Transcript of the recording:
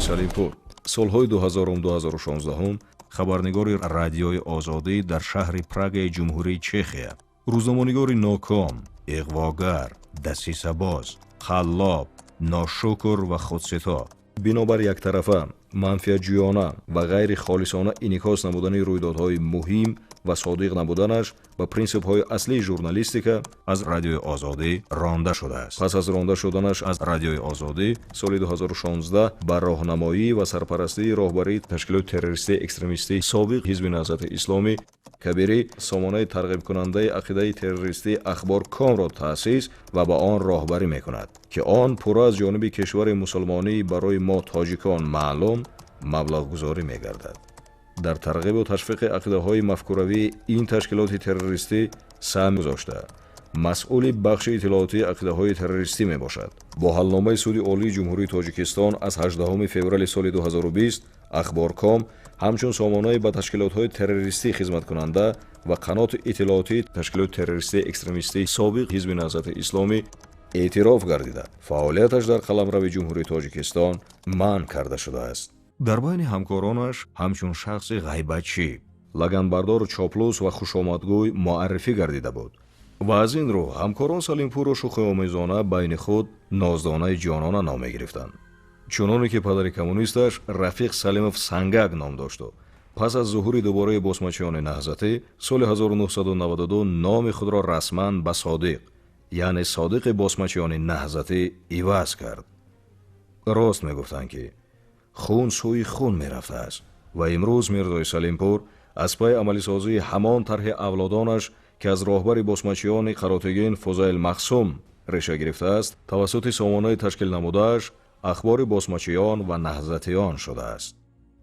Салимпур солҳои 2000-2016 хабарнигори Радиои Озодӣ дар шаҳри Прагаи Ҷумҳурии Чехия, рӯзноманигори ноком, иғвогар, дасисабоз, қаллоб, ношукр ва худсито, бинобар яктарафа, манфиатҷӯёна ва ғайри холисона инъикос намудани рӯйдодҳои муҳим ва содиқ набуданаш ба принсипҳои аслии журналистика, аз Радиои Озодӣ ронда шудааст. Пас аз ронда шуданаш аз Радиои Озодӣ, соли 2016 ба роҳнамоӣ ва сарпарастии роҳбарии ташкилоти террористии экстремистии собиқ Ҳизби Наҳзати Исломӣ Кабирӣ сомонаи тарғибкунандаи ақидаи террористии Ахбор Комро таъсис ва ба он роҳбарӣ мекунад, ки он пурра аз ҷониби кишвари мусулмонӣ барои мо тоҷикон маълум маблағгузорӣ мегардад. Дар тарғибу ташвиқи ақидаҳои мафкуравии ин ташкилоти террористӣ саҳм гузошта, масъули бахши иттилоотии ақидаҳои террористӣ мебошад. Бо ҳалномаи Суди Олии Ҷумҳурии Тоҷикистон аз 18 феврали соли 2020 Ахборком ҳамчун сомонаи ба ташкилотҳои террористӣ хизматкунанда ва қаноти иттилоотии ташкилоти террористии экстремистии собиқ Ҳизби Наҳзати Исломӣ эътироф гардида, фаъолияташ дар қаламрави Ҷумҳурии Тоҷикистон манъ карда шудааст. Дар байни ҳамкоронаш ҳамчун шахси ғайбатчӣ, лаганбардору чоплус ва хушомадгӯй муаррифӣ гардида буд ва аз ин рӯ ҳамкорон Салимпурро шӯхиомезона байни худ Ноздонаи Ҷонона ном мегирифтанд, чуноне ки падари коммунисташ Рафиқ Салимов Сангак ном дошту пас аз зуҳури дубораи босмачиёни наҳзатӣ соли 1992 номи худро расман ба Содиқ, яъне Содиқи босмачиёни наҳзатӣ, иваз кард. Рост мегуфтанд, ки хун сӯи хун мерафтааст ва имрӯз Мирзои Салимпур аз пай амалисозии ҳамон тарҳи авлодонаш, ки аз роҳбари босмачиёни Қаротегин Фузайл Махсум реша гирифтааст, тавассути сомонаи ташкил намудааш ахбори босмачиён ва наҳзатиён шудааст.